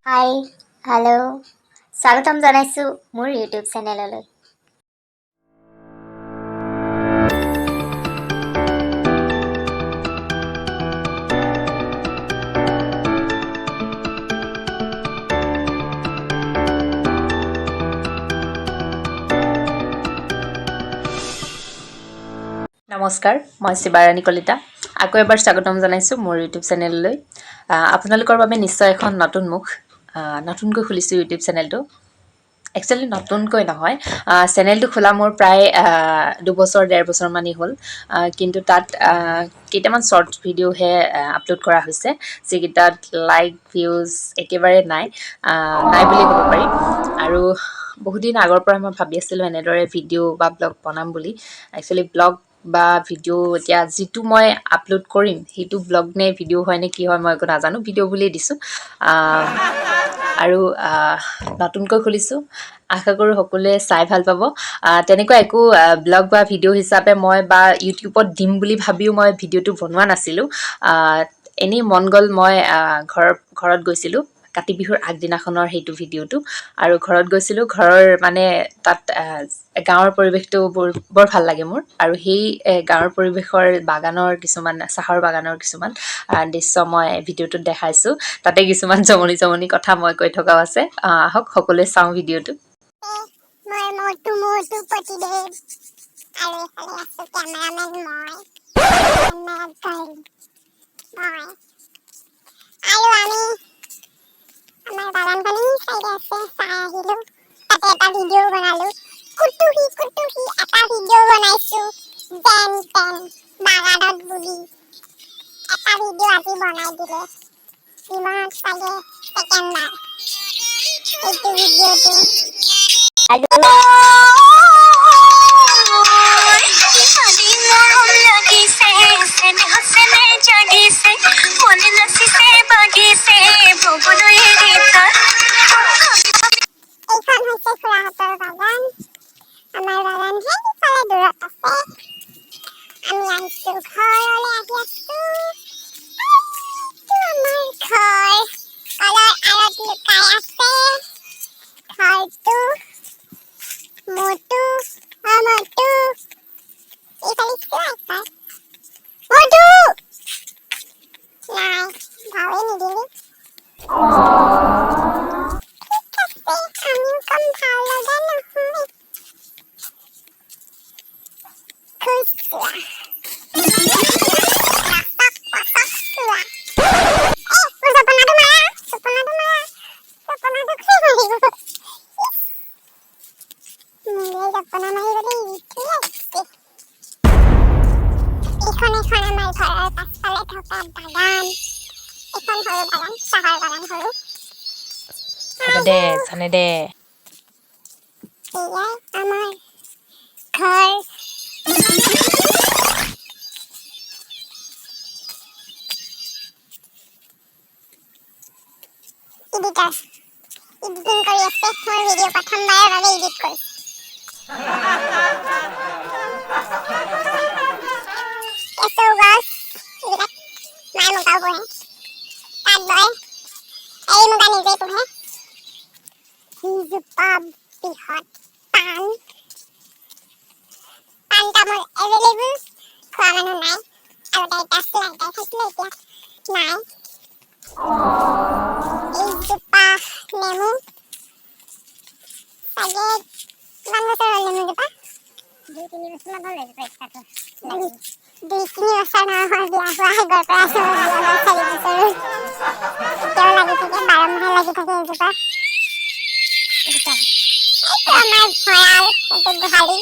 হাই, hello', স্বাগতম জনাইছোঁ মোৰ ইউটিউব চেনেললৈ। নমস্কাৰ, মই শিৱাৰাণী কলিতা আকৌ এবাৰ স্বাগতম জনাইছোঁ মোৰ ইউটিউব চেনেললৈ। আপোনালোকৰ বাবে নিশ্চয় এখন নতুন মুখ। নতুনকৈ খুলিছোঁ ইউটিউব চেনেলটো। একচুৱেলি নতুনকৈ নহয়, চেনেলটো খোলা মোৰ প্ৰায় 2 বছৰ 1.5 বছৰমানেই হ'ল। কিন্তু তাত কেইটামান শ্বৰ্ট ভিডিঅ'হে আপলোড কৰা হৈছে, যিকেইটাত লাইক ভিউজ একেবাৰে নাই, নাই বুলি ক'ব পাৰি। আৰু বহুদিন আগৰ পৰা মই ভাবি আছিলোঁ এনেদৰে ভিডিঅ' বা ব্লগ বনাম বুলি। একচুৱেলি ব্লগ বা ভিডিঅ' এতিয়া যিটো মই আপলোড কৰিম, সেইটো ব্লগ নে ভিডিঅ' হয় নে কি হয়, মই একো নাজানো। ভিডিঅ' বুলিয়েই দিছোঁ। আৰু নতুনকৈ খুলিছোঁ, আশা কৰোঁ সকলোৱে চাই ভাল পাব। তেনেকুৱা একো ব্লগ বা ভিডিঅ' হিচাপে মই বা ইউটিউবত দিম বুলি ভাবিও মই ভিডিঅ'টো বনোৱা নাছিলোঁ। এনেই মন গ'ল। মই ঘৰত গৈছিলোঁ কাতি বিহুৰ আগদিনাখনৰ সেইটো ভিডিঅ'টো আৰু ঘৰত গৈছিলোঁ। ঘৰৰ মানে তাত গাঁৱৰ পৰিৱেশটো বৰ বৰ ভাল লাগে মোৰ। আৰু সেই গাঁৱৰ পৰিৱেশৰ বাগানৰ কিছুমান, চাহৰ বাগানৰ কিছুমান দৃশ্য মই ভিডিঅ'টোত দেখাইছোঁ। তাতে কিছুমান জমনি জমনি কথা মই কৈ থকাও আছে। আহক, সকলোৱে চাওঁ ভিডিঅ'টো। মই মটু মটু পতিদেৱ আৰু এইফালে আছো কেমেৰামেন মই, কেমেৰাত গাৰ্ল মই। আৰু আমি আমাৰ বাগানখনি চাইডে আছে, চাই আহিলো। তাতে এটা ভিডিঅ' বনালো, কুটুহি কুটুহি এটা ভিডিঅ' বনাইছো। যেন তেন বাগানত বুলি এটা ভিডিঅ' আজি বনাই দিলে। জীৱনত চাগে ছেকেণ্ড বাৰ এইটো ভিডিঅ'টো। মৰম লাগিছে, চেনেহ চেনে জাগিছে, মন নাচিছে বাগিছে বগলৈ গীতত। এইখন হৈছে খুৰাহঁতৰ বাগান। আমাৰ বাগান সেইফালে দূৰত আছে। আমি আহিছো, ঘৰলৈ আহি আছো। এইটো আমাৰ ঘৰ, কলৰ আঁৰত লুকাই আছে ঘৰটো। মটু, অ মটু, এইফালে চোৱা একবাৰ মটু। নাই, ভাৱেই নিদিলি। ঠিক আছে, আমিও কম ভাল লগা নহয়। খুচ যোৱা, নাচক পাচক চোৱা। এ মোৰ জপনাটো মাৰা, জপনাটো মাৰা, জপনাটো কোনে মাৰিব? মোৰে জপনা মাৰিবলৈ এৰি থৈ আহিছে। এইখন এখন আমাৰ ঘৰৰ পাছফালে থকা বাগান। এইখন সৰু বাগান, চাহৰ বাগান সৰু। হ'ব দে, জানে দে। এয়াই আমাৰ ঘৰ। এডিটাৰ এডিটিং কৰি আছে। মোৰ ভিডিঅ' প্ৰথমবাৰৰ বাবে এডিট কৰিছে। কেঁচু গছ এইবিলাক, মায়ে মুগাও পোহে, তাঁত বয়, এৰী মুগা নিজেই পোহে। সিজোপা বৃহৎ পাণ, পাণ তামোল এভেইলেবল, খোৱা মানুহ নাই। আগতে আইতা আছিলে, আইতাই খাইছিলে, এতিয়া নাই। এইজোপা নেমু, চাগে কিমান বছৰ হ'ল নেমুজোপা? 2-3 বছৰমান হ'ল এজোপা। 2-3 বছৰ নহয়, বিয়া হোৱা আগৰ পৰা আছে। মোৰ বিয়া হোৱা 4 বছৰ হ'ল, এতিয়াও লাগি থাকে, 12 মাহে লাগি থাকে এইজোপা। এইটো আমাৰ ভঁৰাল, এইটো গোহালি।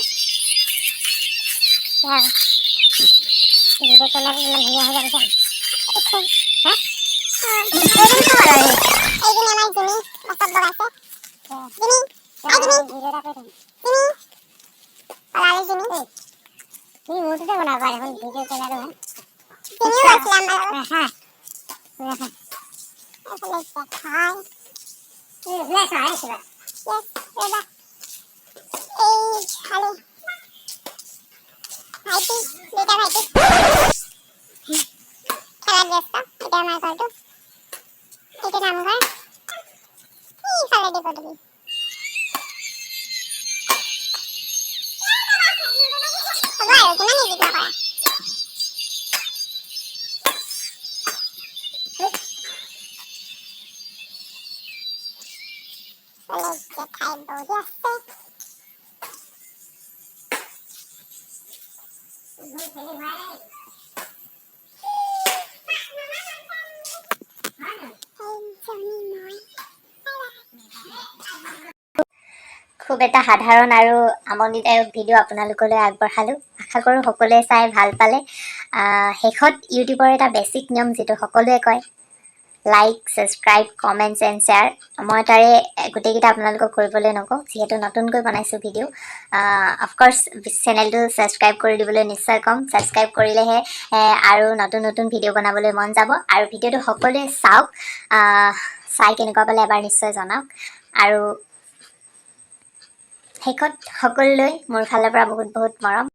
ভিডিঅ' কেমেৰাটো ইমান ধুনীয়া হৈ যাব। হা? এইজনী আমাৰ জিমি, গছত বগাইছে। Jimmy, hi Jimmy. ভিডিঅ' এটা কৰি থাকিম। জিমি পলালে। জিমি। তুমি মোৰটোতে বনাবা দেখোন ভিডিঅ' কেমেৰাটো। জিমিও গৈছিলে আমাৰ লগত। ৰাখা, ৰাখা। এইফালে জেঠাই। তুমি চোৱা কিবা। Yes, ৰ'বা। এইফালে ভাইটি, দুইটা ভাইটি খেলাত ব্যস্ত। এইটো আমাৰ ঘৰটো, এইটো নামঘৰ। দিব তুমি। হ'ব আৰু কিমান নিদিব কৰা। বোলে জেঠাই বহি আছে। এইজনী মই। খুব এটা সাধাৰণ আৰু আমনিদায়ক ভিডিঅ' আপোনালোকলৈ আগবঢ়ালোঁ। আশা কৰোঁ সকলোৱে চাই ভাল পালে। শেষত ইউটিউবৰ এটা বেছিক নিয়ম যিটো সকলোৱে কয়, like, subscribe, comments and share। মই তাৰে গোটেইকেইটা আপোনালোকক কৰিবলৈ নকওঁ, যিহেতু নতুনকৈ বনাইছোঁ ভিডিঅ'। অফক'ৰ্ছ চেনেলটো ছাবস্ক্ৰাইব কৰি দিবলৈ নিশ্চয় ক'ম। ছাবস্ক্ৰাইব কৰিলেহে আৰু নতুন নতুন ভিডিঅ' বনাবলৈ মন যাব। আৰু ভিডিঅ'টো সকলোৱে চাওক। চাই কেনেকুৱা পালে এবাৰ নিশ্চয় জনাওক। আৰু শেষত সকলোলৈ মোৰ ফালৰ পৰা বহুত বহুত মৰম।